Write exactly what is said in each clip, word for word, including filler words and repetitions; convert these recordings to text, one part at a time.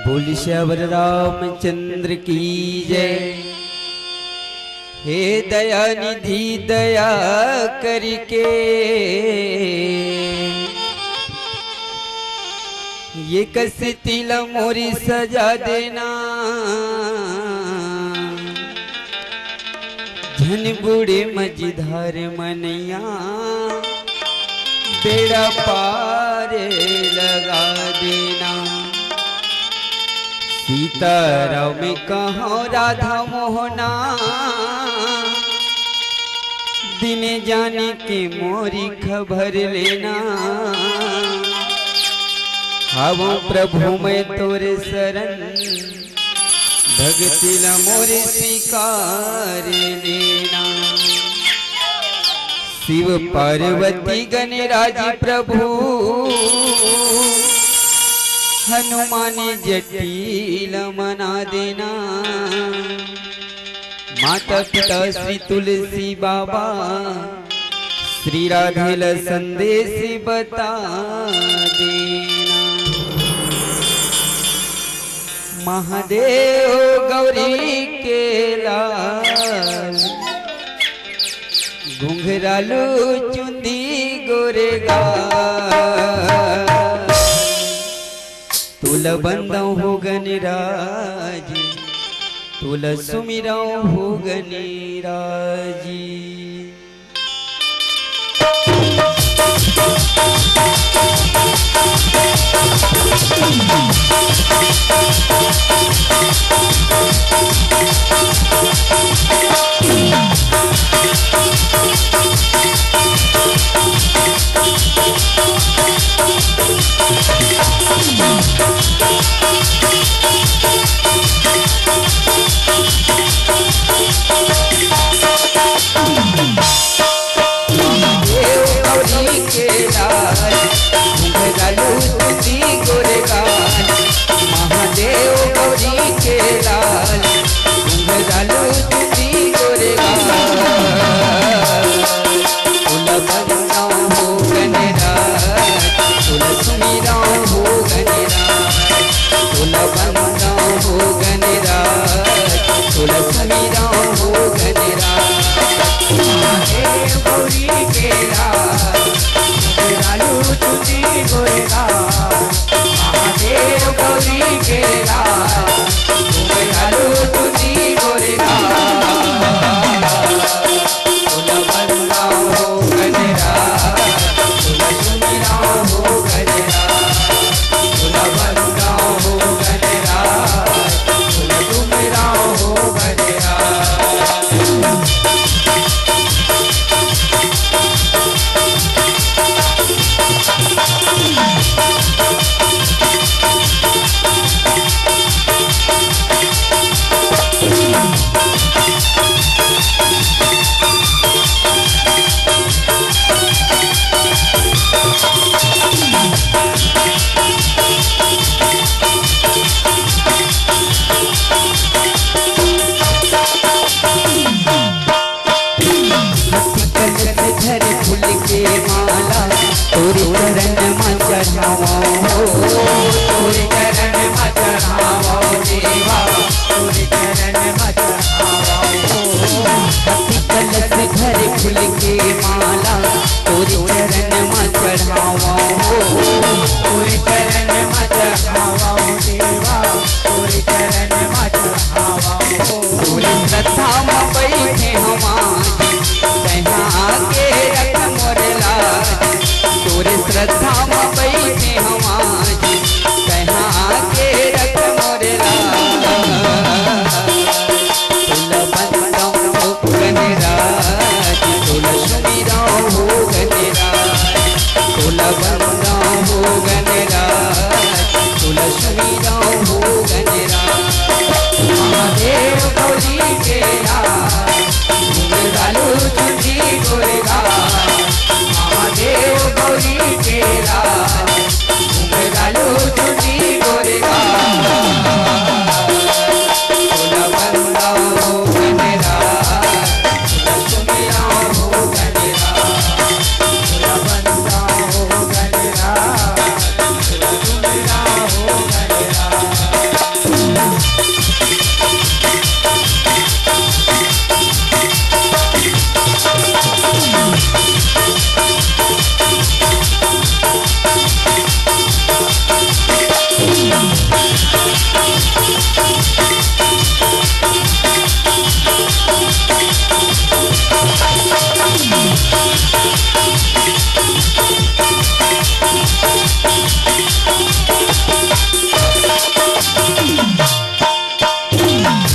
बोल सियावर रामचंद्र की जय। हे दया निधि दया करके ये कस तिला मोरी सजा देना। झन बूड़े मझधार मनैया बेड़ा पार लगा देना। सीताराम कहो राधा मोहना दिन जानी के मोरी खबर लेना। आवो प्रभु मैं तोरे शरण भक्ति ला मोरे स्वीकार लेना। शिव पार्वती गणराज प्रभु हनुमान जटिल मना देना। माता पिता श्री तुलसी बाबा श्री राधे ला संदेश बता देना। महादेव गौरी के लाल घुंघरालू चुंदी गोरेगा। तोला बंदव हो गणराज, तोला सुमिरव हो गणराज।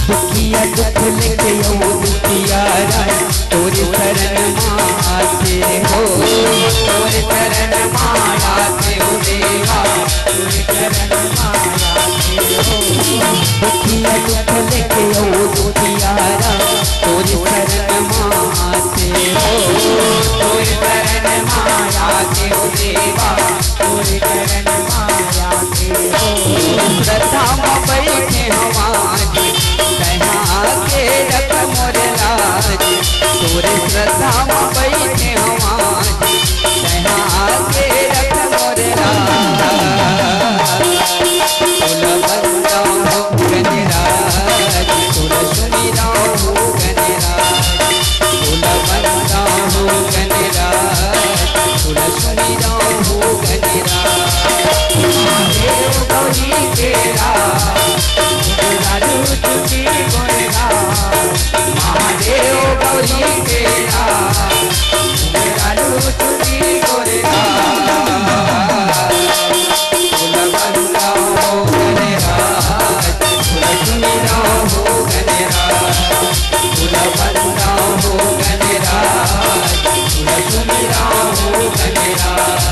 दुखिया दुख लेके अउ दुखियारा, तोरे शरण मा आथे हो। तोरे शरण मा आथे हो देवा, तोरे शरण मा आथे हो। दुखिया दुख लेके अउ दुखियारा, तोरे शरण मा आथे हो। तोरे शरण मा आथे हो देवा, तोरे शरण मा आथे हो। श्रद्धा मा बइठे हंव आज, तैं हा के रख मोर लाज। तोरे श्रद्धा मा बइठे हंव आज, तैं हा के रख मोर लाज। तोला बंदा हंव गणराज, तोला सुमिरा हंव गणराज। तोला बंदा हंव गणराज, तोला सुमिरा हंव गणराज। महादेव गौरी के राज, लालू तुझी गोरे राज। महादेव गौरी के राज, लालू तुझी गोरे राज। तोला बंदा हंव गणराज, तोला सुमिरा हंव गणराज। तोला बंदा हंव गणराज, तोला सुमिरा हंव गणराज।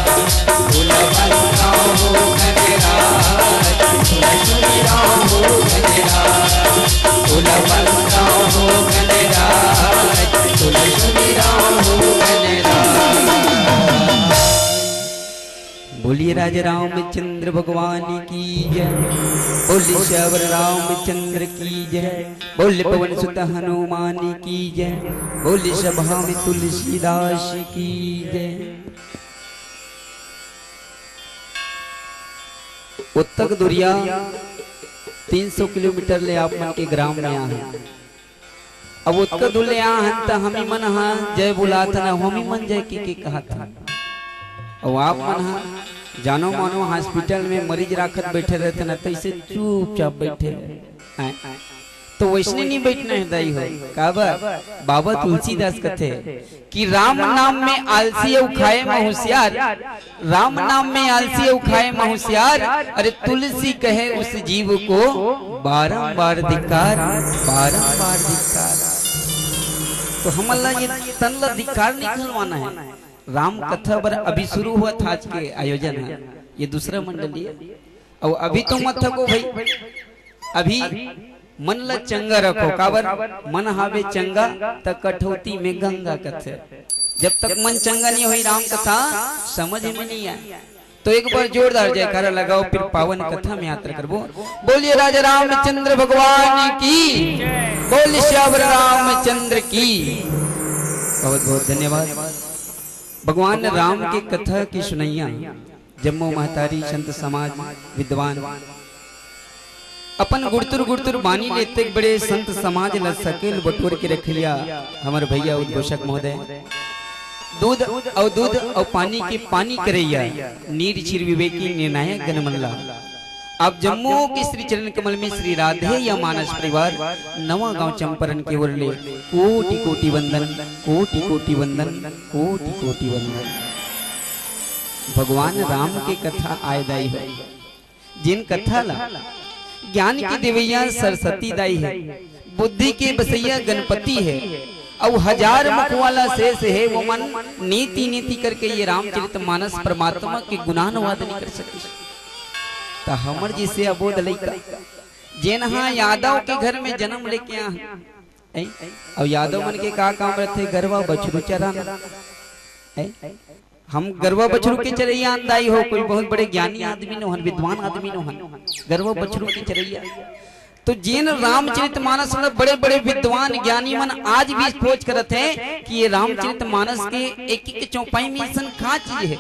तोला बंदा हंव गणराज, तोला सुमिरा हंव गणराज। तोला बंदा हंव गणराज, तोला सुमिरा हंव गणराज। बोलिए राजा रामचंद्र भगवान की जय, बोलिए सियावर रामचंद्र की जय, बोलिए पवन सुत हनुमान की जय, बोलिए सभा में तुलसीदास की जय। ओतक दुरिया तीन सौ किलोमीटर ले आप मन के ग्राम में आ हन। अब ओतका दूर ले आ हन, त हमी मन ह जय बुलात हन, हमी मन जय के, के कहत हन। अउ आप मन ह जानो मानो hospital में मरीज राखत बइठे रहिथन, तइसे चुपचाप बइठे रहे। हैं? तो वइसने नइ बइठना हे दाई हो। काबर? बाबा तुलसीदास कथे कि राम नाम में आलसी अउ खाए म होशियार, राम नाम में आलसी अउ खाए म होशियार, अरे तुलसी कहे उस जीव को बारंबार धिक्कार, बारंबार धिक्कार। तो हमन ला ये तन ला धिक्कार नइ कहलवाना हे। राम कथा बर अभी शुरू होवत हे आज के आयोजन ह, ये दूसरा मंडली हे। अउ अभी तो मत थको भाई, अभी मन ला चंगा रखो, काबर मन हावे चंगा त कठौती में गंगा कथे। जब तक मन चंगा नइ होही, राम कथा समझ में नइ आय। तो एक बार जोरदार जयकारा लगाओ, फिर पावन कथा में यात्रा करबो। बोलिए राजा रामचंद्र भगवान की, बोलिए सियावर रामचंद्र की। बहुत बहुत धन्यवाद। भगवान राम के कथा के सुनइया जम्मो महतारी, संत समाज, विद्वान, अपन गुड़तुर गुड़तुर बानी ले एतेक बड़े संत समाज ल सकेल बटोर के रखइया हमर भइया उद्घोषक महोदय, दूध अउ दूध अउ पानी के पानी करइया नीर क्षीर विवेकी निर्णायक गण मन ला आप जम्मो के श्री चरण कमल में श्री राधेय मानस परिवार नवा गांव चंपारण के ओर ले कोटि कोटि वंदन, कोटि कोटि वंदन, कोटि कोटि वंदन। भगवान राम के कथा आय दाई हे, जेन कथा ला ज्ञान के देवइया सरस्वती दाई हे, बुद्धि के बसइया गणपति हे, अउ हजार मुख वाला शेष हे, वो मन नीति नीति करके ये रामचरित मानस परमात्मा के गुणानुवाद नइ कर सके। त हमर जइसे अबोध लइका, जेन हा यादव के घर में जन्म लेके आ, ऐ? अउ यादव मन के का काम रथे? गरवा बछरू चराना। ऐ? हम गरवा बछरू के चरइया अन दाई हो, कोई बहुत बड़े ज्ञानी आदमी नोहन, विद्वान आदमी नोहन, गरवा बछरू के चरइया। तो जेन रामचरित मानस में बड़े बड़े विद्वान ज्ञानी मन आज भी खोज करत हे कि ये रामचरित मानस के एक एक चौपाई में अइसन का चीज हे,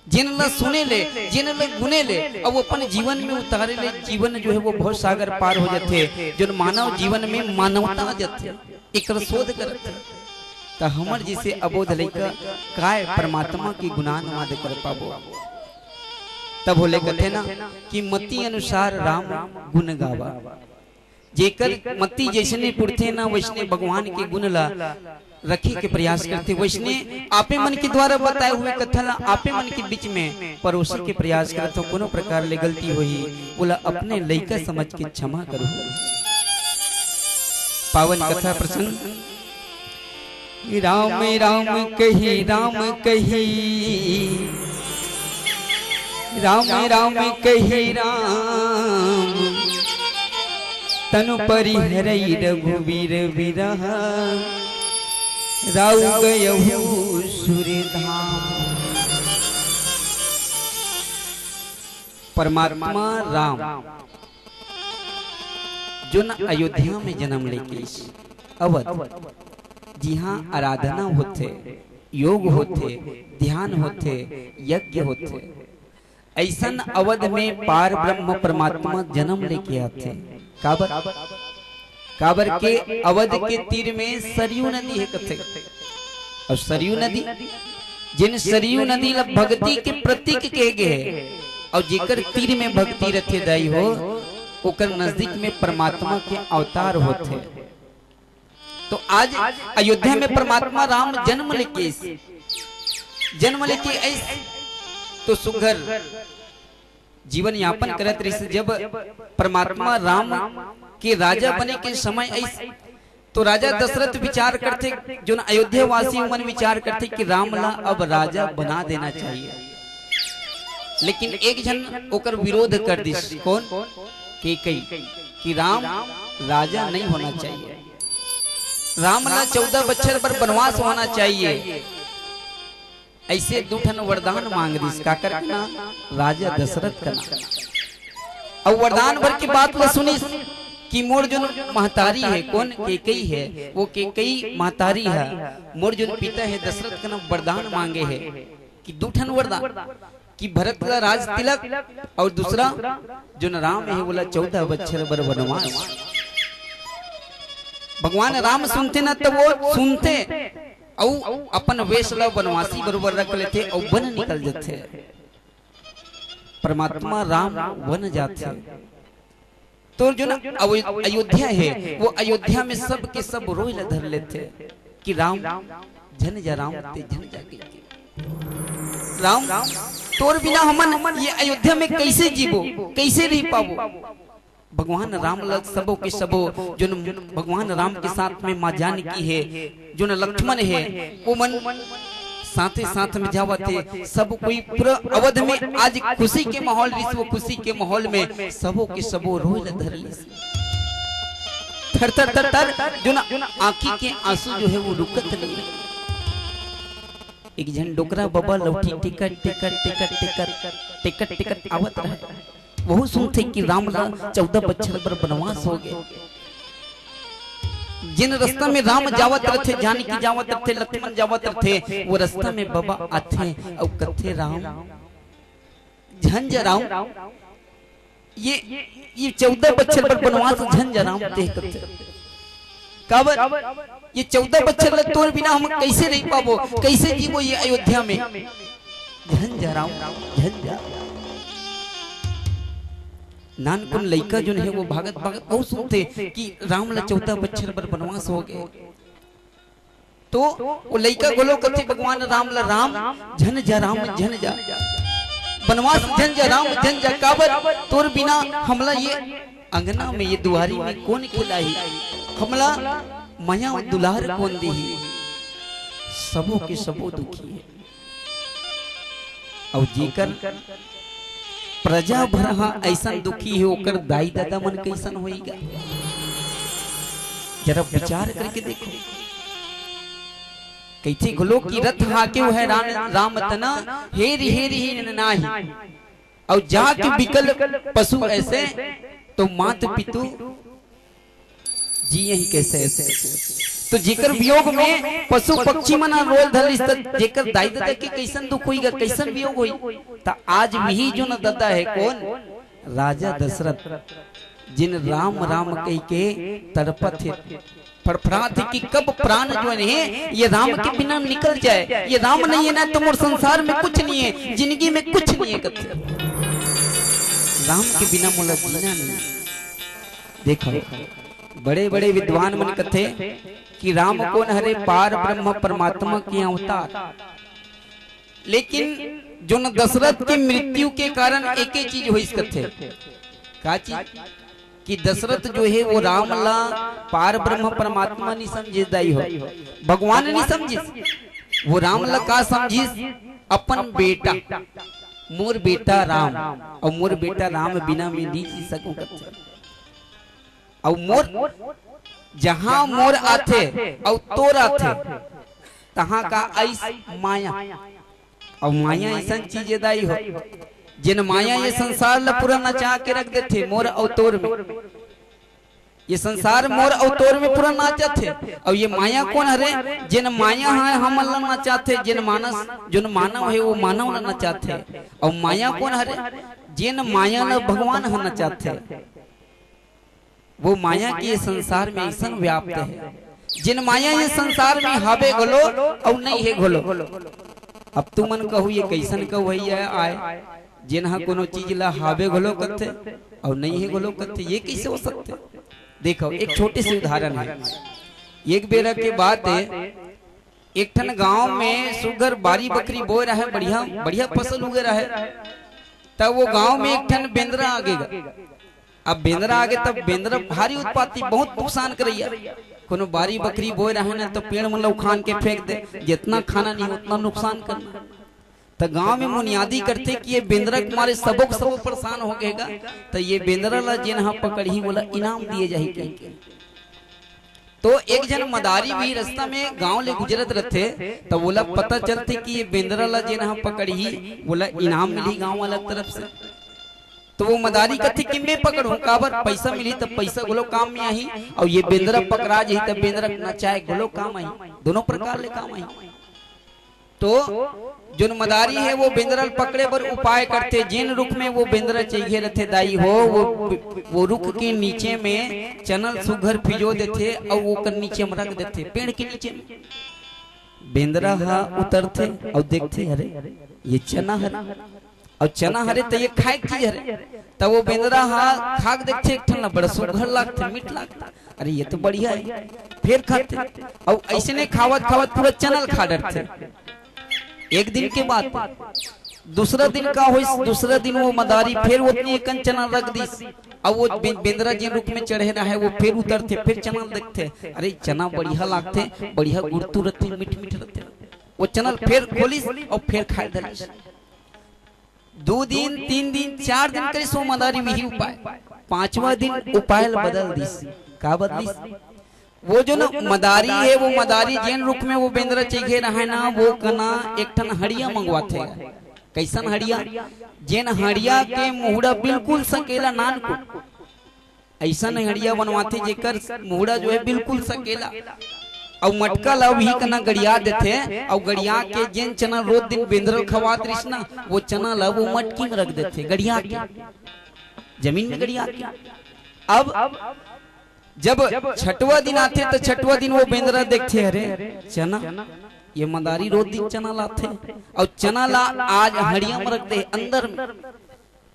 जेन ला सुने ले, जेन ला गुने ले, अउ अपन जीवन में उतारे ले, जीवन जो हे वो भव सागर पार हो जाथे, जोन मानव जीवन में मानवता आ जाथे, एकर शोध करत हे। त हमर जइसे अबोध लइका काय परमात्मा के गुणानुवाद कर पाबो? तब होले कथे ना कि मति अनुसार राम गुण गावा। जेकर मति जइसने पुरथे ना, वइसने भगवान के गुण ला रखे के प्रयास करथे। वइसने आपे मन के द्वारा बताए हुए कथा ला आपे मन के बीच में परोसे के प्रयास करत हो। कोनो प्रकार ले गलती होही, ओला अपने लइका समझ के क्षमा करो। पावन कथा प्रसंग। राम राम कही, राम कही, राम राम कही राम, तनु परिहरई रघुवीर बिरहा, राउ गयहु सुरधाम। परमात्मा राम जोन अयोध्या में जन्म लेके अवध, जिहां आराधना होथे, योग होथे, ध्यान होथे, यज्ञ होथे, अइसन अवध में पार ब्रह्म परमात्मा जन्म लेके आथे। काबर? काबर के अवध के तीर में सरयू नदी हे कथे। अउ सरयू नदी, जिन सरयू नदी ला भक्ति के प्रतीक कहे गे हे, अउ जेकर तीर में भक्ति रथे दाई हो, ओकर नजदीक में परमात्मा के अवतार होथे। तो आज अयोध्या में परमात्मा राम जन्म लेके आइस, जन्म लेके आइस, तो सुघर जीवन यापन करत रहिस। जब परमात्मा राम के राजा बने के समय आइस, तो राजा दशरथ विचार करथे, जोन अयोध्या वासी मन विचार करथे कि राम ला अब राजा बना देना चाहिए। लेकिन एक झन ओकर विरोध कर दिस। कौन? केकई, कि राम राजा नहीं होना चाहिए, राम ला चौदह बच्छर बर बनवास होना चाहिए। अइसे दू ठन वरदान मांग दिस। काकर कना? राजा दशरथ कना। अउ वरदान भर के बात ला सुनिस कि मोर जोन महतारी हे, कौन? केकई हे, वो केकई महतारी हे, मोर जोन पिता हे दशरथ कना वरदान मांगे हे कि दू ठन वरदान, कि भरत ला राज तिलक अउ दूसरा जोन राम हे, ओला चौदह बच्छर बर बनवास। भगवान राम सुनथे ना, त वो सुनथे अउ अपन वेश ला बनवासी बरोबर रख लेथे अउ बन निकल जथे। परमात्मा राम वन जाथे। तो जोन अवो-, अयोध्या हे, वो अयोध्या में सब के सब रोय ला धर लेथे कि राम, झन जा राम, ते झन जा के। राम, तोर बिना हमन ये अयोध्या में कइसे जीबो, कइसे रहि पाबो? भगवान राम ला सबो के सबो, जोन भगवान राम के साथ में माँ जानकी हे, जोन लक्ष्मण हे, वो मन साथे साथ में जावत हे। सब कोई पूरा अवध में आज खुशी के माहौल, विश्व खुशी के माहौल में सबो के सबो रोय ला धर लिस। थर थर थर थर, जोन आँखी के आंसू जो हे वो रुकत नहीं हे। एक झन डोकरा बबा लौठी टिकट टिकट टिकट टिकट टिकट टिकट आवत रहे। वहू सुनथे कि राम ला चौदह बच्छर बर बनवास हो गे। जिन रस्ता में राम जावत रथे, जानकी जावत रथे, लक्ष्मण जावत रथे, वो रस्ता में बबा आथे अउ कथे, "राम, झन जा राम, ये, ये चौदह बच्छर बर बनवास झन जा राम," ते कथे। काबर? ये चौदह बच्छर ला तोर बिना हम कइसे रहि पाबो, कइसे जीबो ये अयोध्या में? झन जा राम, झन जा। नानकुन लइका जोन हे वो भागत भागत अउ सुनथे कि राम ला चौदह बच्छर बर बनवास हो गे। तो वो लइका घलो कथे भगवान राम ला, "राम, झन जा राम, झन जा, बनवास झन जा राम, झन जा।" काबर? तोर बिना हमला ये अंगना में, ये दुआरी में कोन खिलाही? हमला मया अउ दुलार कोन दिही? सबो के सबो दुखी हे। अउ जेकर प्रजा भर ह अइसन दुखी हे, ओकर दाई ददा मन कइसन होही गा? जरा विचार करके देखो। कहिथे घलो कि रथ हाँके उहै राम, राम तना, हेरि हेरि हीन नाही। अउ जाके बिकल पशु ऐसे, तो मात पितु जियहि कैसे ऐसे। तो जेकर वियोग में पशु पक्षी मन रोय ल धर लिस, त जेकर दाई ददा के कइसन दुख होही गा, कइसन वियोग होही। त आज वही जोन ददा हे कोन, राजा दशरथ, जिन राम राम कहिके तड़पत हे, फड़फड़ात हे कि कब प्राण जोन हे ये राम के बिना निकल जाए, ये राम नहीं हे ना त मोर संसार में कुछ नहीं हे, जिंदगी में कुछ नहीं हे कथे। राम के बिना मोला जीना नहीं हे। देखो, बड़े-बड़े विद्वान मन कथे, कि राम कोन हरे? पार ब्रह्म परमात्मा के अवतार। लेकिन जोन दशरथ के मृत्यु के कारण एके चीज होइस कथे। का चीज? कि दशरथ जो हे वो राम ला पार ब्रह्म परमात्मा नहीं समझिस दाई हो, भगवान नहीं समझिस। वो राम ला का समझिस? अपन बेटा, मोर बेटा राम, अउ मोर बेटा राम बिना मैं नहीं जी सकूं कथे। अउ मोर, जहां मोर आथे अउ तोर आथे, तहां का आइस माया। अउ माया अइसन चीज ए दाई हो, जेन माया ये संसार ल पूरा नचा के रख देथे मोर अउ तोर में। ये संसार मोर अउ तोर में पूरा नाचत हे। अउ ये माया कोन हरे? जेन माया ह हमन ल नचाथे, जेन मानस, जोन मानव हे वो मानव ल नचाथे। अउ माया कोन हरे? जेन माया ल भगवान ह नचाथे। वो माया के ये संसार में अइसन व्याप्त हे, जेन माया ये संसार में हावे घलो अउ नहीं हे घलो। अब तुमन कहू, ये कइसन कहू भैया आय, जेन ह कोनो चीज ला हावे घलो कथे अउ नहीं हे घलो कथे, ये कइसे हो सकथे? देखो, एक छोटे से उदाहरण हे। एक बेरा के बात हे, एक ठन गांव में सुघर बारी बखरी बोय रहय, बढ़िया, बढ़िया फसल उगे रहय। तब वो गांव में एक ठन बेंदरा आगे गा। अब बेंदरा आगे, तब बेंदरा भारी उत्पाती, बहुत नुकसान करइया। कोनो बारी बखरी बोय रहय ना, तो पेड़ मन ल उखान के फेंक दे, जितना खाना नहीं उतना नुकसान करना। त गांव में मुनियादी करथे कि ये बेंदरा के मारे सबो के सबो परेशान हो गे गा, त ये बेंदरा ला जेन ह पकड़ही, ओला इनाम दिए जाही कहिके। तो एक झन मदारी भी रस्ता में गांव ले गुजरत रथे, त ओला पता चलथे कि ये बेंदरा ला जेन ह पकड़ही, ओला इनाम मिलही गांव वाला के तरफ से। तो वो मदारी कथे कि मैं पकड़हूं, काबर? पैसा मिलही त पैसा घलो काम में आही, अउ ये बेंदरा पकड़ा जही त बेंदरा नचाए घलो काम आही, दोनों प्रकार ले काम आही। तो जोन मदारी हे वो बेंदरा ल पकड़े बर उपाय करथे, जेन रुख में वो बेंदरा चघे रथे दाई हो, वो, वो रुख के नीचे में चना ल सुघर फिजो देथे अउ ओकर नीचे में रख देथे, पेड़ के नीचे में। बेंदरा ह उतरथे अउ देखथे, अरे, ये चना हरे, अउ चना हरे त ये खाए के चीज हरे। त वो बेंदरा ह खा के देखथे एक ठन ला, बड़ा सुघर लागथे, मीठ लागथे। अरे, ये तो बढ़िया हे। फेर खाथे। अउ अइसने खावत खावत पूरा चना ल खा डरथे। एक दिन के बात, दूसरा दिन का होइस? दूसरा दिन वो मदारी फेर ओतनी एकन चना रख दिस। अउ वो बे-, बेंदरा जेन रुख में चढ़े रहय, वो फेर उतरथे, फेर चना ल देखथे। अरे, चना बढ़िया लागथे, बढ़िया गुड़तू रथे, मीठ मीठ रथे। वो चना ल फेर खोलिस अउ फेर खाए धरिस। दू दिन, तीन दिन, चार दिन करिस वो मदारी उही उपाय। पांचवा दिन उपाय ल बदल दिस। का बदलिस? वो जोन मदारी हे, वो मदारी जेन रुख में वो बेंदरा चघे रहय ना, वो कना एक ठन हड़िया मंगवाथे। कइसन हड़िया? जेन हड़िया के मुहड़ा बिल्कुल सकेला, नानकुन। अइसन हड़िया बनवाथे जेकर मुहड़ा जो हे बिल्कुल सकेला। अउ मटका ला उही कना गड़िया देथे, अउ गड़िया के जेन चना रोज दिन बेंदरा ल खवात रिहिस ना, वो चना ला वो मटकी में रख देथे, गड़िया के, जमीन में गड़िया के। अब जब छठवा दिन आथे, त छठवा दिन वो बेंदरा देखथे, अरे, चना, ये मदारी रोज दिन चना लाथे, अउ चना ला आज हड़िया में रख दे, अंदर में,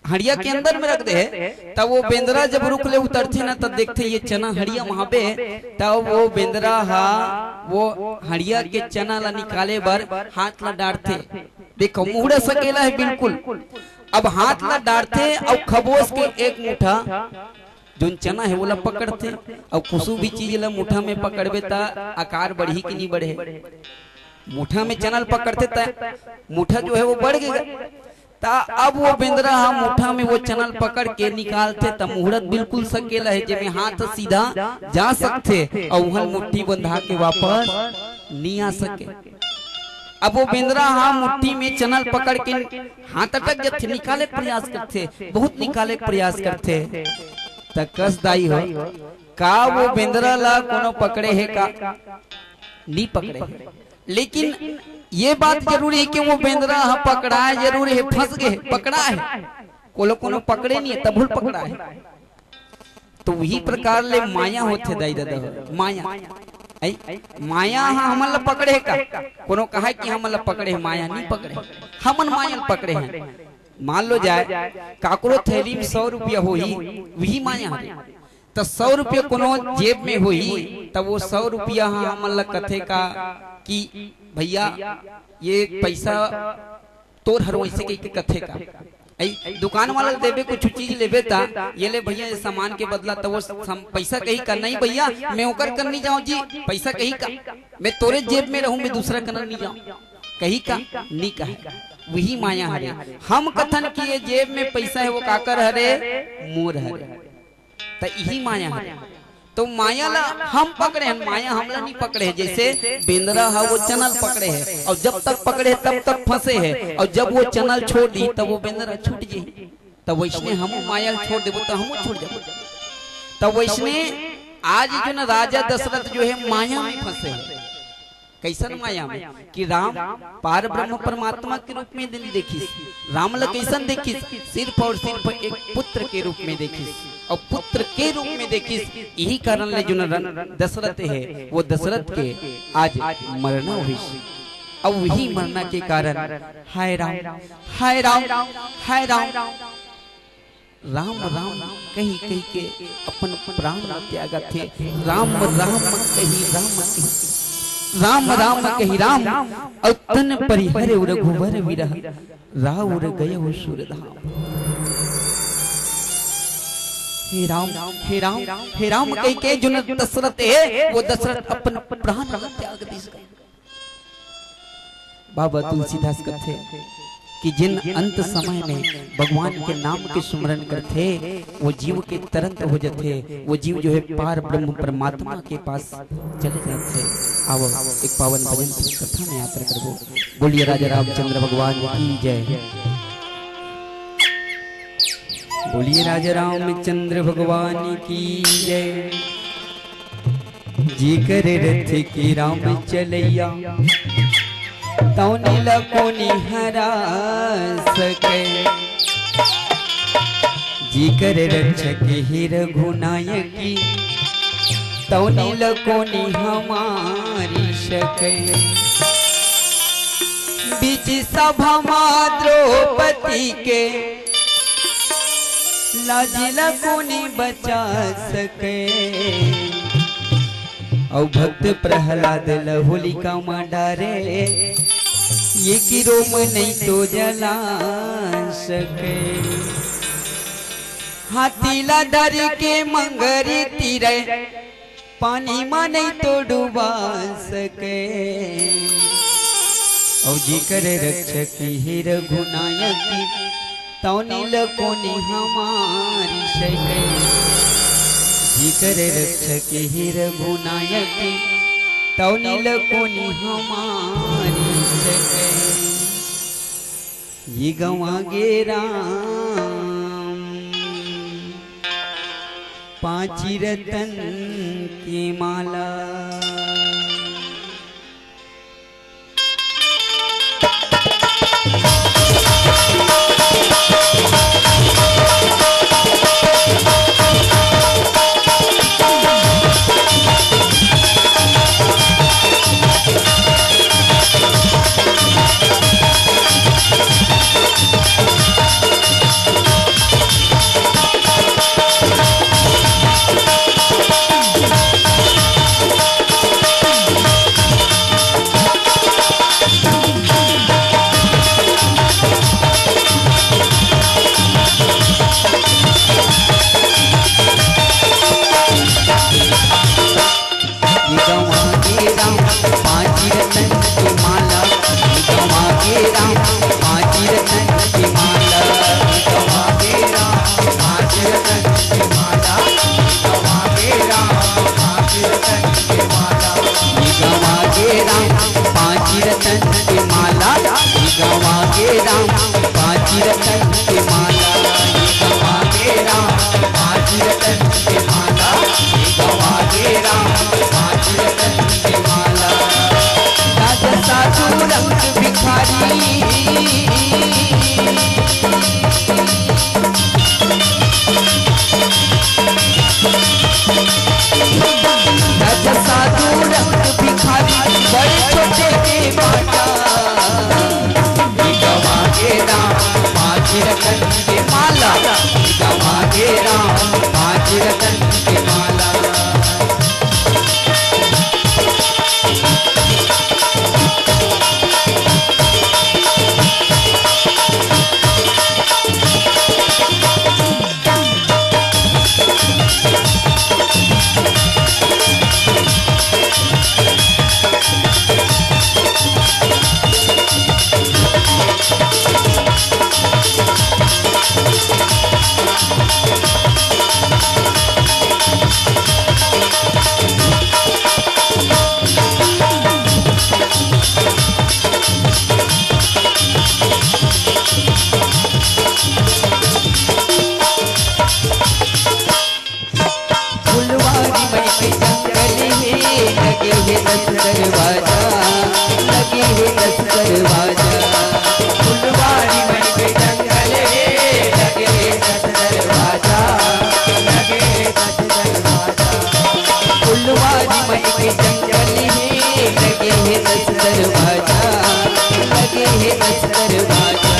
हड़िया के अंदर में रख दे हे। तब वो बेंदरा जब रुख ले उतरथे ना, तब देखथे ये चना हड़िया में हाबे। तब वो बेंदरा हा वो हड़िया के चना ला निकाले बर हाथ ला डारथे। देखो, मुहड़ा सकेला हे बिल्कुल। अब हाथ ला डारथे अउ खबोस के एक मुठा जोन चना हे, ओला पकड़थे। अउ कुछु भी चीज ला मुठा में पकड़बे, त आकार बढ़ही कि नहीं बढ़े? मुठा में चना ल पकड़थे, त मुठा जो हे, वो बढ़ गे। त अब वो बेंदरा ह मुठा में वो चना ल पकड़ के निकालथे, त मुहड़ा बिल्कुल सकेला हे, जेमे हाथ सीधा जा सकथे अउ उहल मुट्ठी बंधा के वापस नी आ सके। अब वो बेंदरा ह मुट्ठी में चना ल पकड़ के हाथ अटक जथे, निकाले के प्रयास करथे, बहुत निकाले के प्रयास करथे। त कस दाई हो, का वो बेंदरा ला कोनो पकड़े हे का? नी पकड़े हे। लेकिन ये बात जरूरी हे कि वो बेंदरा ह पकड़ाए जरूरी हे, फंस गे हे, पकड़ा हे। कोनो कोनो पकड़े नहीं हे, तभो ल पकड़ा हे। तो उही प्रकार ले माया होथे दाई ददा हो, माया। ऐ, माया ह हमन ला पकड़े हे का? कोनो कहय कि हमन ला पकड़े हे, माया नहीं पकड़े हे, हमन माया ल पकड़े हन। मान लो जाए, काकरो थैली में सौ रुपया होही, उही माया हरे। त सौ रुपया कोनो जेब में होही, त वो सौ रुपया ह हमन ला कथे का कि भैया, ये पैसा तोर हर, वैसे कहि के कथे का। ऐ दुकान वाला ल देबे, कुछ चीज लेबे, त ये ले भैया, ये सामान के बदला, त वो सम-, पैसा कही का, "नहीं भैया, मैं ओकर कर नहीं जाऊं जी, पैसा कही का, मैं तोरे जेब में रहूं, मैं दूसरा कर नहीं जाऊं," कही का? नहीं कहे। वही माया हरे। हम कथन कि ये जेब में पैसा है, वो काकर हरे? मोर हरे। त इही माया हरे। तो माया ला हम पकड़े हन, माया हमला नहीं पकड़े है। जैसे बेंदरा हा वो चनल पकड़े है, और जब तक पकड़े है, तब तक फंसे है, और जब वो चनल छोड़ दी, तब वो बेंदरा छूट जाही। तब वैसने हमू माया ला छोड़ देबो, त हमू छूट जाबो। तब वैसने आज जो ना, राजा दशरथ जो है, माया में फंसे है। कैसन माया में? कि राम पार ब्रह्म परमात्मा के रूप में दिन देखिस। राम ला कैसन देखिस? सिर्फ और सिर्फ एक पुत्र के रूप में देखिस। और पुत्र के रूप में देखिस, यही कारण ले जो न रन-, दशरथ है, वो दशरथ के आज मरना होइस। अब वही मरना के कारण, हाय राम, हाय राम, हाय राम, राम राम कही कही के अपन प्राण ल त्यागत हे। राम राम कही, राम कही, राम राम कही राम, अउ तन परिहरे रघुवर विरह, राउर गयो सुरधाम। हे राम, हे राम, हे राम कही के जो न दशरथ हे, वो दशरथ अपन प्राण ल त्याग दिस। बाबा तुलसीदास कथे कि जिन अंत समय में भगवान के नाम के सुमरन करथे, वो जीव के तरंत हो जथे, वो जीव जो है पार ब्रह्म परमात्मा के पास चले जाथे। आवो, एक पावन भजन की कथा में यात्रा करबो। बोलिए राजा रामचंद्र भगवान की जय। बोलिए राजा रामचंद्र भगवान की जय। जेकर रथ के राम चलैया, तौनी ला कोनी हरा सके। जेकर रक्षक हे रघुनायकी, तौनी ला कोनी हमारी सके। बीच सभा मा द्रौपदी के लाज ला कोनी बचा सके। अउ भक्त प्रहलाद ला होलिका मा डारे, ये कि रोम नहीं तो जला सके। हाथी ला धर के मंगरी तीरे, पानी मा नहीं तो डुबा सके। अउ जेकर रक्षक हे रघुनायक, तौनी ल कोनी हमारी सके। जेकर रक्षक हे रघुनायक, तौनी ल कोनी हमारी सके। ये गंवा गे राम, पांची रतन के माला। ये गंवा गे राम, पांची रतन के माला। ये गंवा गे राम, पांची रतन के माला। ये गंवा गे राम, पांची रतन के माला। ये गंवा गे राम, पांची रतन के माला। ये गंवा गे राम, पांची रतन के माला। ये गंवा गे राम, पांची रतन के माला। ये गंवा गे राम, पांची रतन के माला। ये गंवा गे राम, पांची रतन के माला। राजा साधु रंग भिखारी, राजा साधु रंग भिखारी, बड़े छोटे के बांटा। ये गंवा गे राम, पांची रतन के माला। ये गंवा गे राम, पांची रतन के दरवाजा, फुलवारी मई के जंगल हे, लगे हे दस दरवाजा, लगे हे दस दरवाजा। फुलवारी मई के जंगल हे, लगे हे दस दरवाजा, लगे हे दस दरवाजा।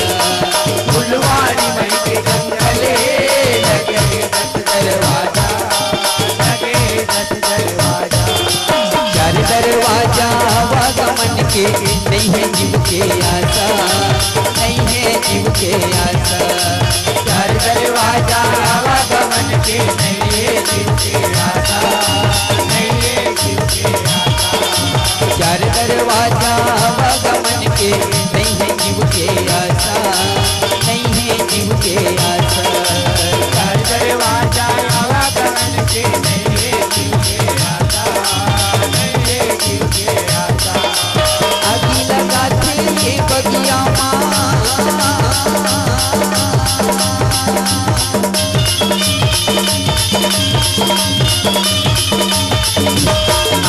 फुलवारी मई के जंगल हे, लगे हे दस दरवाजा, लगे हे दस दरवाजा। चार दरवाजा आवागमन के, नइ हे जीव के आसा, नइ हे जीव के आसा। चार दरवाजा आवागमन के, नइ हे जीव के आसा, नइ हे जीव के आसा। चार दरवाजा आवागमन के, नइ हे जीव के आसा, नइ हे जीव के आसा। चार दरवाजा आवागमन के, नइ हे जीव के आसा, नइ हे जीव के आसा। आगी लगाथे ये बगिया मा।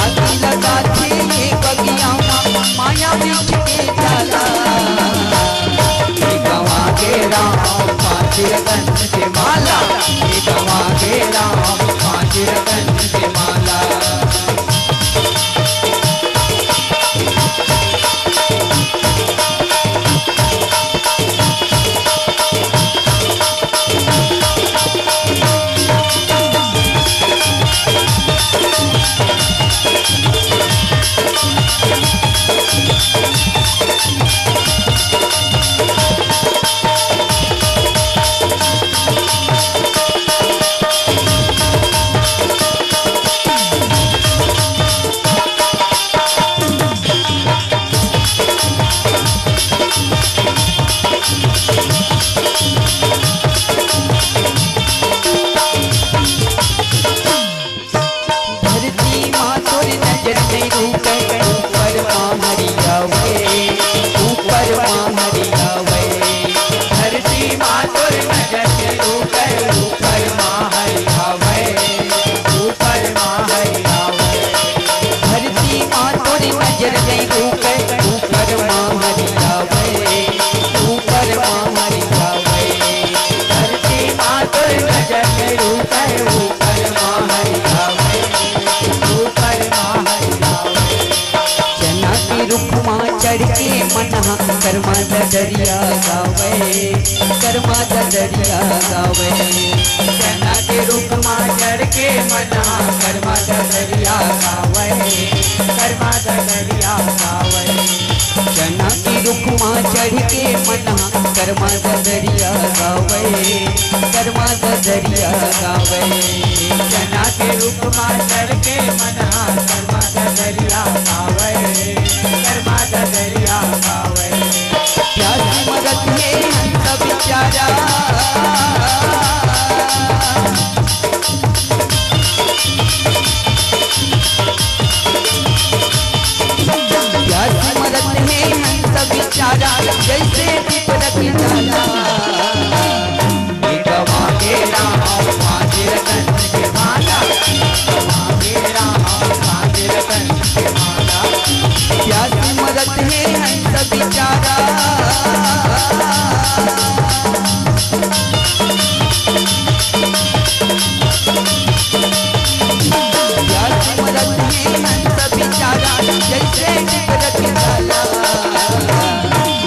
आगी लगाथे ये बगिया मा, माया बिच के जाला। ये गंवा के राम पाँच रतन के माला, ये गंवा के राम पाँच रतन के माला। धरती मा तोर नजर नइ रुके, ऊपर मा हरियावे, ऊपर मा हरियावे। धरती मा तोर नजर नइ रुके, ऊपर मा हरियावे, ऊपर मा हरियावे। धरती मा तोर नजर नइ रुके, ऊपर मा हरियावे, ऊपर मा हरियावे। धरती मा तोर नजर नइ रुके, ऊपर मा हरियावे, ऊपर मा हरियावे। चना के रुख मा चढ़ के मन हा करमा ददरिया गावे, करमा ददरिया गावे। चना के रुख मा चढ़ के मन हा करमा ददरिया गावे, करमा ददरिया गावे। चना के रुख मा चढ़ के मन हा करमा ददरिया गावे, करमा ददरिया गावे। चना के रुख मा चढ़ के मन हा करमा ददरिया गावे, करमा ददरिया गावे। प्यास मरत हे हंस बिचारा। प्यास मरत हे हंस बिचारा, जइसे दीप रख जाला। ये गंवा के राम पाँच रतन के माला, ये गंवा के राम पाँच रतन के माला। प्यास मरत हे हंस बिचारा। प्यास मरत हे हंस बिचारा, जइसे दीप रख जाला।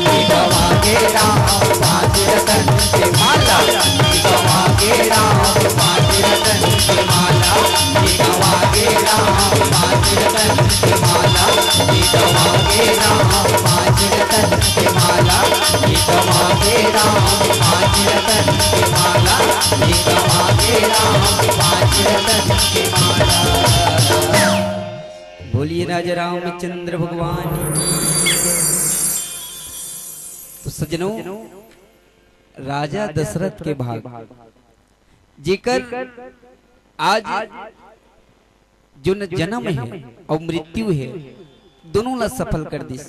ये गंवा के राम पाँच रतन के माला, ये गंवा के राम पाँच रतन के माला, ये गंवा के राम पाँच रतन के माला, ये गंवा के राम पाँच रतन के माला, ये गंवा के राम पाँच रतन के माला, ये गंवा के राम पाँच रतन के माला। बोलिए राजा रामचंद्र भगवान की। तो सजनों, राजा दशरथ के भाग, जेकर आज जो न जन्म हे अउ मृत्यु हे, दोनों ला सफल कर दिस।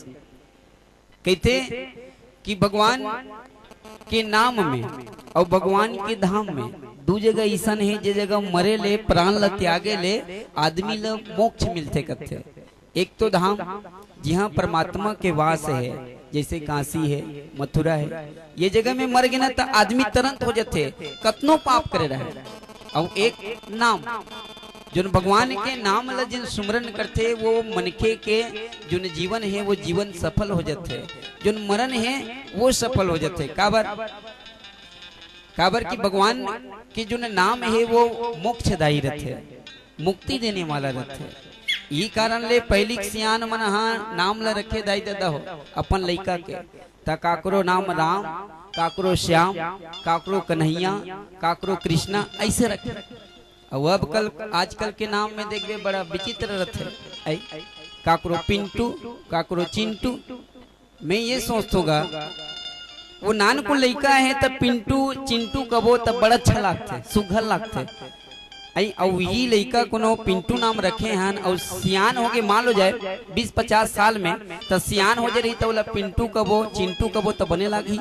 कहिथे कि भगवान के नाम में अउ भगवान के धाम में दू जगह अइसन हे, जे जगह मरे ले, प्राण ला त्यागे ले आदमी ला मोक्ष मिलथे कथे। एक तो धाम जिहाँ परमात्मा के वास हे, जैसे काशी है, मथुरा है, ये जगह में मर गे ना त आदमी तरंत हो जाथे, कतनो पाप करे रहे। अउ एक नाम, जोन भगवान के नाम ला जिन सुमरन करथे, वो मनखे के जोन जीवन है, वो जीवन सफल हो जाथे, जोन मरण है, वो सफल हो जाथे। काबर? काबर कि भगवान के जोन नाम है, वो मोक्षदायी रथे, मुक्ति देने वाला रथे। ई कारण ले पहिली के सियान मन ह नाम ला रखे दाई ददा हो अपन लइका के, त काकरो नाम राम, काकरो श्याम, काकरो कन्हैया, काकरो कृष्णा, ऐसे रखे। अउ अब कल, आजकल के नाम में देखबे बड़ा विचित्र रथे। ऐ, काकरो पिंटू, काकरो चिंटू। मैं ये सोचथों गा, वो नानकुन लइका हे त पिंटू, चिंटू कबो त बड़ा अच्छा लागथे, सुघर लागथे। अई, अउ ये लइका कोनो पिंटू नाम रखे हन, अउ सियान होगे, मान लो जाए बीस पचास साल में, त सियान हो जे रही त ओला पिंटू कबो, चिंटू कबो त बने लागही?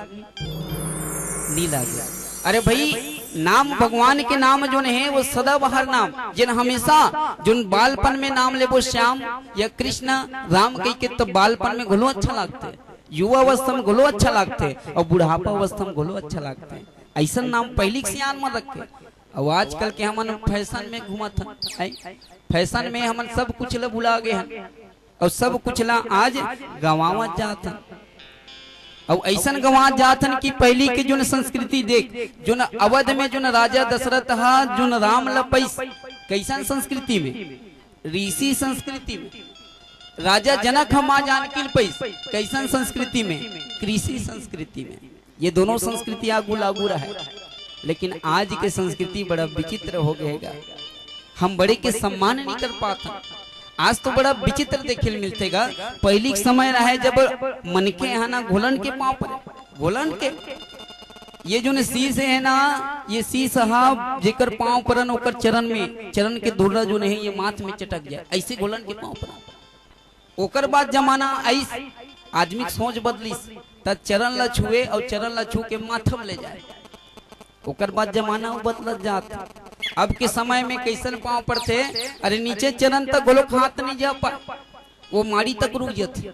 नी लागे। अरे भाई, नाम भगवान के नाम जोन हे, वो सदाबहार नाम, जिन हमेशा, जोन बालपन में नाम लेबो श्याम या कृष्ण, राम कहि के, त बालपन में घलो अच्छा लागथे, युवा अवस्था में घलो अच्छा लागथे, अउ बुढ़ापा अवस्था में घलो अच्छा लागथे। ऐसन नाम पहिली के सियान मन रखे। अउ आजकल के हमन फैशन में घूमत हन, हैं? फैशन में हमन सब कुछ ल भुला गे हन, अउ सब कुछ ला आज गंवावत जात हन। अउ ऐसन गंवात जात हन कि पहिली के जोन संस्कृति देख, जोन अवध में जोन राजा दशरथ हा जोन राम ल पइस, कैसन संस्कृति में? ऋषि संस्कृति में। राजा जनक ह माँ जानकी ल पइस, कैसन संस्कृति में? कृषि संस्कृति में। ये दोनों संस्कृति आगू लागू रहे, लेकिन आज के संस्कृति बड़ा विचित्र हो गए गा। हम बड़े के सम्मान नहीं कर पात हन। आज तो बड़ा विचित्र देखे ल मिलथे गा। पहिली के समय रहे जब मनखे ह ना घोलन के पाँव परे, घोलन के, ये जोन शीश हे ना, ये शीश हा जेकर पाँव परन ओकर चरण में, चरण के धूरा जोन हे ये माथ में चटक जाए, ऐसे घोलन के पाँव परन। ओकर बाद जमाना आइस, आदमी के सोच बदलिस, त चरण ला छुए अउ चरण ला छू के माथा में ले जाए। ओकर बाद जमाना अउ बदलत जात। अब के समय में कैसन पाँव पड़थे, अरे नीचे चरण तक घलो हाथ नहीं जा पाए, वो माड़ी तक रुक जाथे,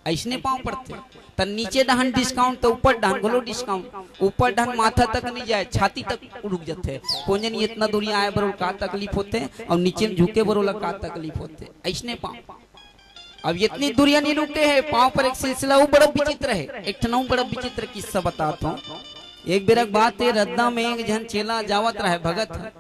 ऐसने पाँव पड़थे। त नीचे डहन discount, त ऊपर डहन घलो discount, ऊपर डहन माथा तक नहीं जाए, छाती तक रुक जाथे। कोन जनी इतना दूरिया आए बर ओला का तकलीफ होथे, अउ नीचे में झुके बर ओला का तकलीफ होथे, ऐसने पाँव। अब इतनी दूरिया नहीं रुके हे, पाँव पर एक सिलसिला वो बड़ा विचित्र हे। एक ठन अउ बड़ा विचित्र किस्सा बतात हूँ। एक बेरा के बात हे, रद्दा में एक झन चेला जावत रहे, भगत।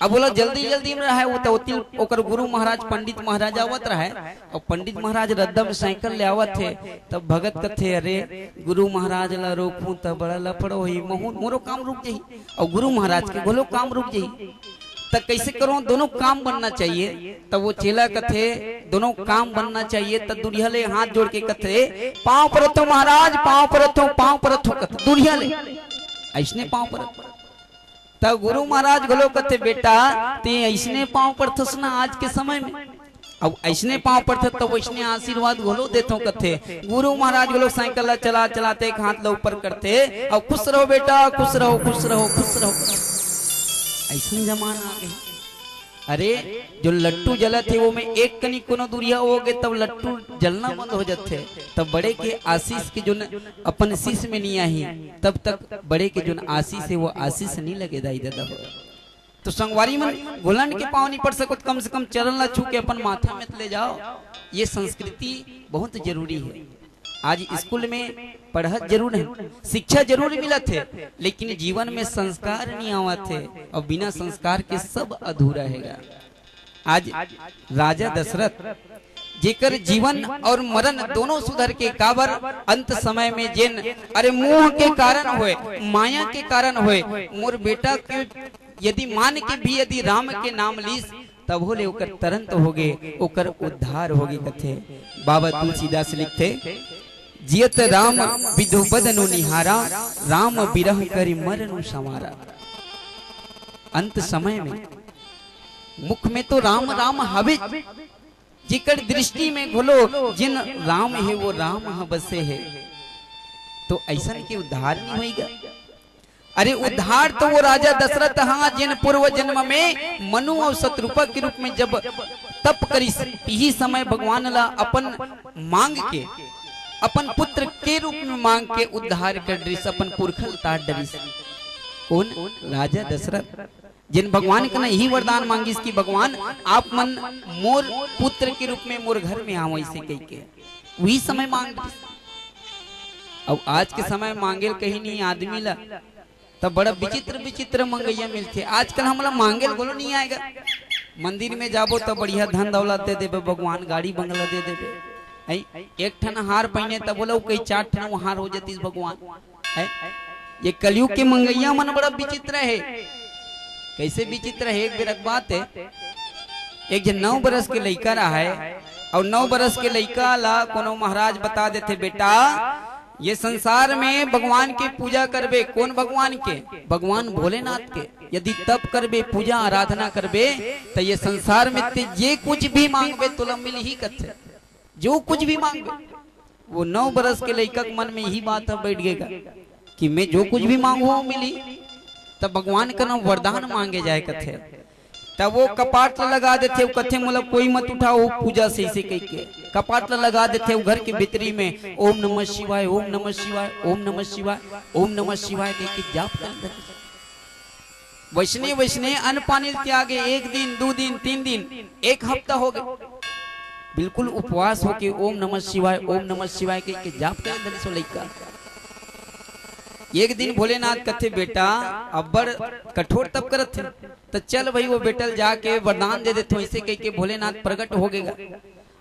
अब ओला जल्दी जल्दी में रहे, वो तो ओती ओकर गुरु महाराज, पंडित महाराज आवत रहे, अउ पंडित महाराज रद्दा में साइकिल ले आवत हे, तब भगत कथे, "अरे, गुरु महाराज ला रोकूं त बड़ा लफड़ होही, महू, मोरो काम रुक जाही, अउ गुरु महाराज के घलो काम रुक जाही।" त कैसे करो, दोनों काम बनना चाहिए। त वो चेला कथे, "दोनों काम बनना चाहिए।" त दूरिहा ले हाथ जोड़ के कथे, "पाँव परत हो महाराज, पाँव परत हो, पाँव परत हो," कथे दूरिहा ले, ऐसने पाँव परत। त गुरु महाराज घलो कथे, "बेटा, ते ऐसने पाँव परथस ना आज के समय में, अब ऐसने पाँव परथे त वैसने आशीर्वाद घलो देथो," कथे। गुरु महाराज घलो साइकिल ला चला चलाते एक हाथ ला ऊपर करथे, "अब खुश रहो बेटा, खुश रहो, खुश रहो, खुश रहो।" ऐसन जमाना आ गए। अरे, जो लट्टू जलत हे, वो में एक कनी कोनो दूरिहा हो गए, तब लट्टू जलना बंद हो जाथे। तब बड़े के आशीष के जो न, अपन शीश में नहीं आही, तब तक बड़े के जो न आशीष हे, वो आशीष नहीं लगे दाई ददा हो। तो संगवारी मन, घोलन के पाँव नहीं पड़ सकत, कम से कम चरण ला छू के अपन माथा में ले जाओ। ये संस्कृति बहुत जरूरी हे। आज स्कूल में पढ़त जरूर हे, शिक्षा जरूर मिलत हे, लेकिन जीवन में संस्कार नहीं आवत हे, अउ बिना संस्कार के सब अधूरा हे गा। आज राजा दशरथ जेकर जीवन अउ मरण दोनों सुधर के, काबर अंत समय में जेन, अरे मोह के कारण होय, माया के कारण होय, मोर बेटा के यदि मान के भी यदि राम के नाम लीस, तभो ले ओकर तरंत होगे, ओकर उद्धार होगे कथे। बाबा तुलसीदास लिखथे, "जियत राम विधु बदनु निहारा, राम विरह करि मरनु संवारा।" अंत समय में मुख में तो राम राम हवे, जेकर दृष्टि में घलो जिन राम हे, वो राम ह बसे हे, तो ऐसन के उद्धार नहीं होइगा। अरे उद्धार तो वो राजा दशरथ हा, जिन पूर्व जन्म में मनु अउ शतरूपा के रूप में जब तप करिस, इही समय भगवान ला अपन मांग के अपन पुत्र के रूप में मांग के उद्धार कर डरिस, अपन पुरखा ल तार डरिस। कोन? राजा दशरथ। जेन भगवान कना यही वरदान मांगिस कि भगवान, आप मन मोर पुत्र के रूप में मोर घर में आवव, अइसे कहिके उही समय मांग डरिस। अउ आज के समय मांगे ल कही नहीं आदमी ला, त बड़ा विचित्र विचित्र मंगइया मिलथे। आजकल हमला मांगे ल घलो नहीं आय गा। मंदिर में जाबो त बढ़िया धन दौलत दे देबे भगवान, गाड़ी बंगला दे देबे। अई, एक ठन हार पहिने त बोला, कई चार ठन हार हो जतिस भगवान। अई, ये कलयुग के मंगइया मन बड़ा विचित्र हे। कइसे विचित्र हे? एक बेर के बात हे, एक झन नौ बरस के लइका रहय, अउ नौ बरस के लइका ला कोनो महाराज बता देथे, बेटा, ये संसार में भगवान के पूजा करबे। कोन भगवान के? भगवान भोलेनाथ के। यदि तप करबे, पूजा आराधना करबे, त ये संसार में ते जे कुछ भी मांगबे, तोला मिलही कथे। जो कुछ भी मांगबे। वो नौ बरस के लइका के मन में यही बात ह बैठ गे गा कि मैं जो कुछ भी मांगहूं, वो मिलही। त भगवान कना वरदान मांगे जाय कथे। तब वो कपाट ल लगा देथे, वो कथे, "मोला कोई मत उठाओ, वो पूजा से," अइसे कहिके कपाट ल लगा देथे। वो घर के भीतरी में, "ओम नमः शिवाय, ओम नमः शिवाय, ओम नमः शिवाय, ओम नमः शिवाय," कहिके जाप करत हे। वइसने, वइसने अन्न पानी ल त्यागे, एक दिन, दू दिन, तीन दिन, एक हफ्ता हो गे। बिल्कुल उपवास होके, "ओम नमः शिवाय, ओम नमः शिवाय," कहिके जाप करत हे सो लइका। एक दिन भोलेनाथ कथे, "बेटा, अब्बड़ कठोर तप करत हे, त चल भई, वो बेटा ल जाके वरदान दे देथों," अइसे कहिके भोलेनाथ प्रगट हो गे गा।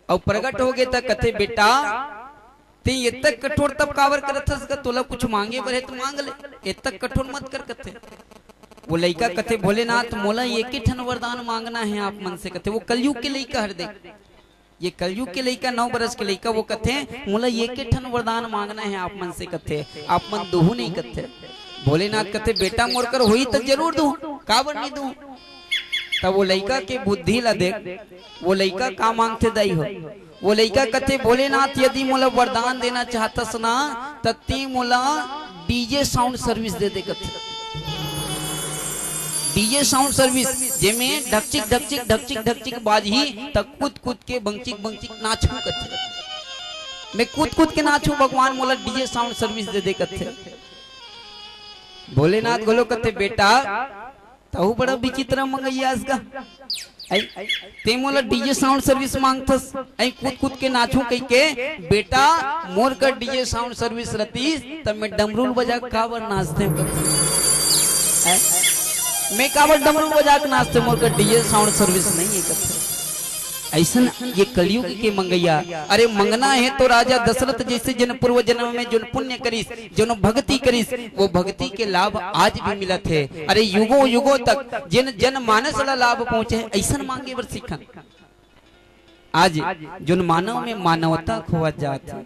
अउ प्रगट हो गे त कथे, "बेटा, ते एतक कठोर तप काबर करत हस गा? तोला कुछ मांगे बर हे त मांग ले, एतक कठोर मत कर," कथे। वो लइका कथे, "भोलेनाथ, मोला एके ठन वरदान मांगना हे आप मन से," कथे। वो कलयुग के लइका हरे देख, ये कलयुग के लइका, नौ बरस के लइका, वो कथे, "मोला एके ठन वरदान मांगना हे आप मन से," कथे, "आप मन दुहू नहीं," कथे। भोलेनाथ कथे, "बेटा, मोर कर होही त जरूर दूं, काबर नहीं दूं?" तब वो लइका के बुद्धि ला देख, वो लइका का मांगथे दाई हो। वो लइका कथे, "भोलेनाथ, यदि मोला वरदान देना चाहतस ना, त ते मोला डीजे साउंड सर्विस दे दे," कथे। डीजे साउंड सर्विस, जेमे ढकचिक, ढकचिक, ढकचिक, ढकचिक बाजही, त कूद कूद के बंगचिक बंगचिक नाचहूं कथे। मैं कूद कूद के नाचहूं भगवान, मोला डीजे साउंड सर्विस दे दे कथे। भोलेनाथ घलो कथे, "बेटा, तहू बड़ा विचित्र मंगइया अस गा। अई, ते मोला डीजे साउंड सर्विस मांगथस, अई कूद कूद के नाचहूं कहिके, बेटा, मोर कर डीजे साउंड सर्विस रतिस, त मैं डमरू ल बजा के काबर नाचतेंव कथे। अई, मैं काबर डमरू ल बजा के नाचतेंव, मोर कर डीजे साउंड सर्विस नहीं हे," कथे। अइसन ये कलयुग के मंगइया। अरे मंगना हे तो राजा दशरथ जइसे जेन पूर्व जन्म में जेन पुण्य करिस, जेन भक्ति करिस, वो भक्ति के लाभ आज भी मिलत हे। अरे युगों युगों तक जेन जनमानस ला लाभ पहुंचे हे, अइसन मांगे बर सिखन। आज जोन मानव में मानवता खोवत जात हे,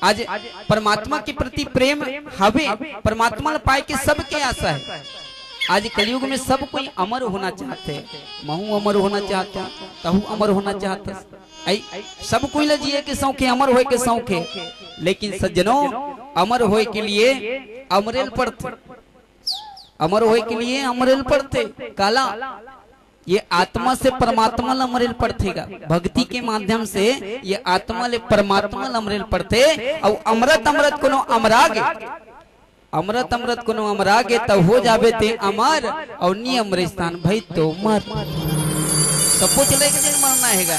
आज परमात्मा के प्रति प्रेम हवे, परमात्मा ल पाए के सबके आशा हे। आज कलयुग में सब कोई अमर होना चाहत हे, महू अमर होना चाहत हूं, तहू अमर होना चाहत हस। अई, सब कोई ल जिए के शौक हे, अमर होए के शौक हे, लेकिन सज्जनों, अमर होए के लिए अमरे ल पड़थे, अमर होए के लिए अमरे ल पड़थे। काला ये आत्मा से परमात्मा ल अमरे ल पड़थे गा। भक्ति के माध्यम से ये आत्मा ले परमात्मा ल अमरे ल पड़थे। अउ अमरत अमरत कोनो अमरा गे, अमरत अमरत कोनो अमरा गे त हो जाबे ते अमर, अउ नी अमरे स्थान भई तो मर। सबो चले के दिन मरना हे गा।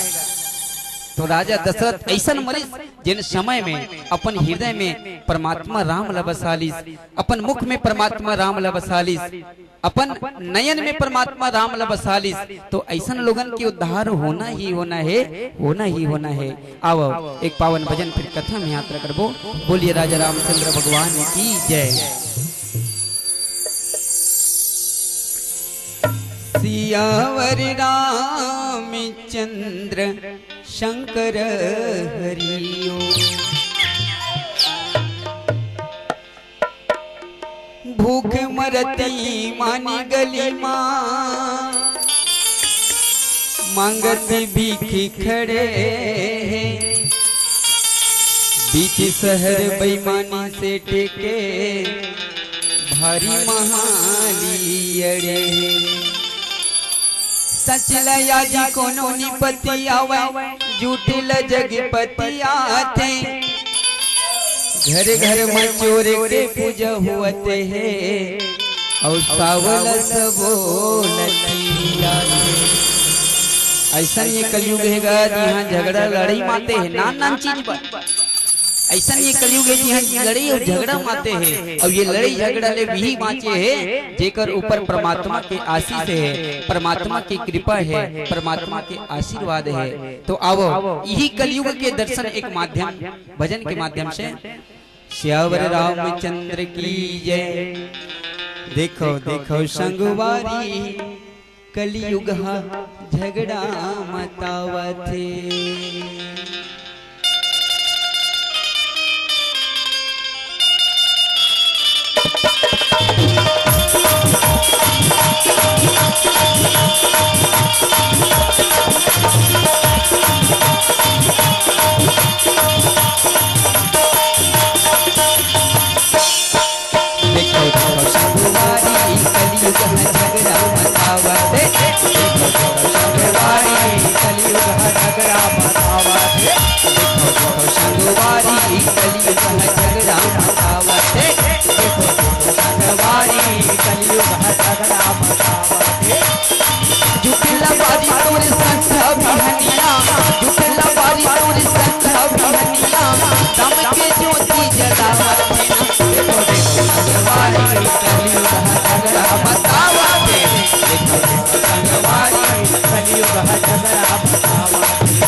तो राजा दशरथ अइसन मरिस, जेन समय में अपन हृदय में परमात्मा राम ल बसा लिस, अपन मुख में परमात्मा राम ल बसा लिस, अपन नयन में परमात्मा राम ल बसा लिस, तो अइसन लोगन के उद्धार होना ही होना हे, होना ही होना हे। आवव, एक पावन भजन फिर कथा में यात्रा करबो। बोलिए राजा रामचंद्र भगवान की जय। सियावर रामचंद्र शंकर हरिओ। भूख मरती मानी गली मा, मांगत भीख खड़े हे। बीच शहर बेईमानी सेठ के, भारी महाली अड़े हे। सच ल आज कोनो निपति आवय, झूठ ल जगपति आथे। घरे घर म चोर के पूजा होवत हे, अउ सावल सबो लतियाथे। अइसन ये कलयुग हे गा, जिहाँ झगड़ा लड़ई माते हे, नान नान चीज बर। अइसन ये कलयुग हे, जिहाँ लड़ई अउ झगड़ा माते हे, अउ ये लड़ई झगड़ा ले बिही बाँचे हे, जेकर ऊपर परमात्मा के आशीष हे, परमात्मा के कृपा हे, परमात्मा के आशीर्वाद हे। तो आवो, इही कलयुग के दर्शन एक माध्यम, भजन के माध्यम से। सियावर रामचंद्र की जय। देखो, देखो संगवारी, कलयुग हा झगड़ा मतावथे। देखो, देखो, संगवारी, कलयुग में झगड़ा मचावत हे। देखो, देखो, संगवारी, कलयुग में झगड़ा मचावत हे। देखो, देखो, संगवारी, कलयुग में झगड़ा मचावत हे। देखो, देखो, संगवारी, कलयुग में झगड़ा मचावत हे। जुटेला बारी तोर संग बिहनिया, जुटेला बारी तोर संग बिहनिया, दम के ज्योति जलावत हे ना। देखो, देखो, संगवारी, कलयुग हा झगड़ा मचावत हे। देखो, देखो, संगवारी, कलयुग हा झगड़ा मचावत हे।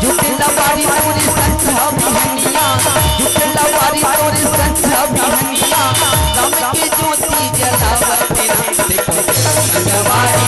जुटेला बारी तोर संग बिहनिया, जुटेला बारी तोर संग बिहनिया, दम के ज्योति जलावत हे ना। देखो, देखो, संगवारी,